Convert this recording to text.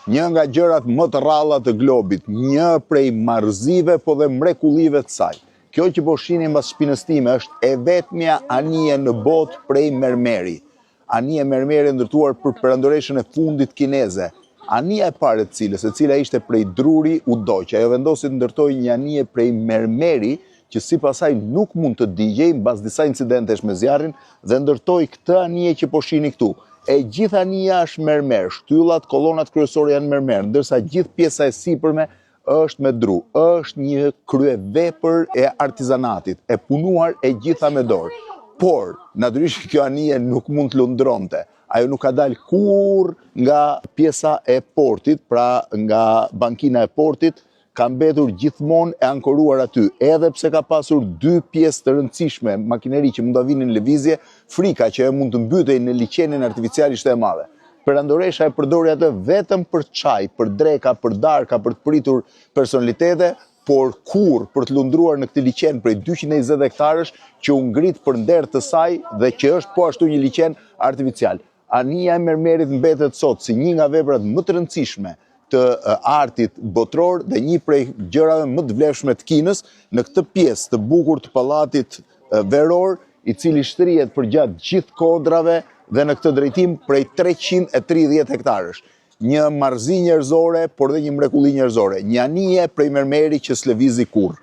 Një nga gjërat më të rralla të globit, një prej marrëzive po dhe mrekullive të saj. Kjo që po shihni mbas shpinës time është e vetmja anije në botë prej mermeri. Anije mermeri e ndërtuar për perandoreshën e fundit kineze. Anija e parë e të cilës, e cila ishte prej druri, u dogj. Ajo vendosi të ndërtojë një anije prej mermeri që sipas saj nuk mund të digjej mbas disa incidentesh me zjarrin dhe ndërtoi këtë anije që po shihni këtu. E gjithë anija është mermer, shtyllat, kolonat kryesore janë mermer, ndërsa gjithë pjesa e sipërme është me dru. Është një kryevepër e artizanatit, e punuar e gjitha me dorë. Por, natyrisht kjo anije nuk mund të lundronte. Ajo nuk ka dalë kurrë nga pjesa e portit, pra nga bankina e portit, ka mbetur gjithmonë e ankoruar aty, edhe pse ka pasur dy pjesë të rëndësishme makineri që mund ta vinin në lëvizje, frika që ajo mund të mbytej në liqenin artificial ishte e madhe. Perandoresha e përdori atë vetëm për çaj, për dreka, për darka, për të pritur personalitete, por kurrë për të lundruar në këtë liqen prej 220 hektarësh që u ngrit për nder të saj dhe që është po ashtu një liqen artificial. Anija e mermerit mbetet sot si një nga veprat më të rëndësishme të artit botëror dhe një prej gjërave më të vlefshme të Kinës në këtë pjesë të bukur të pallatit veror, i cili shtrihet përgjatë gjithë kodrave dhe në këtë drejtim prej 330 hektarësh. Një marrëzi njerëzore, por dhe një mrekulli njerëzore. Një anije prej mermeri që s'lëvizi kurrë.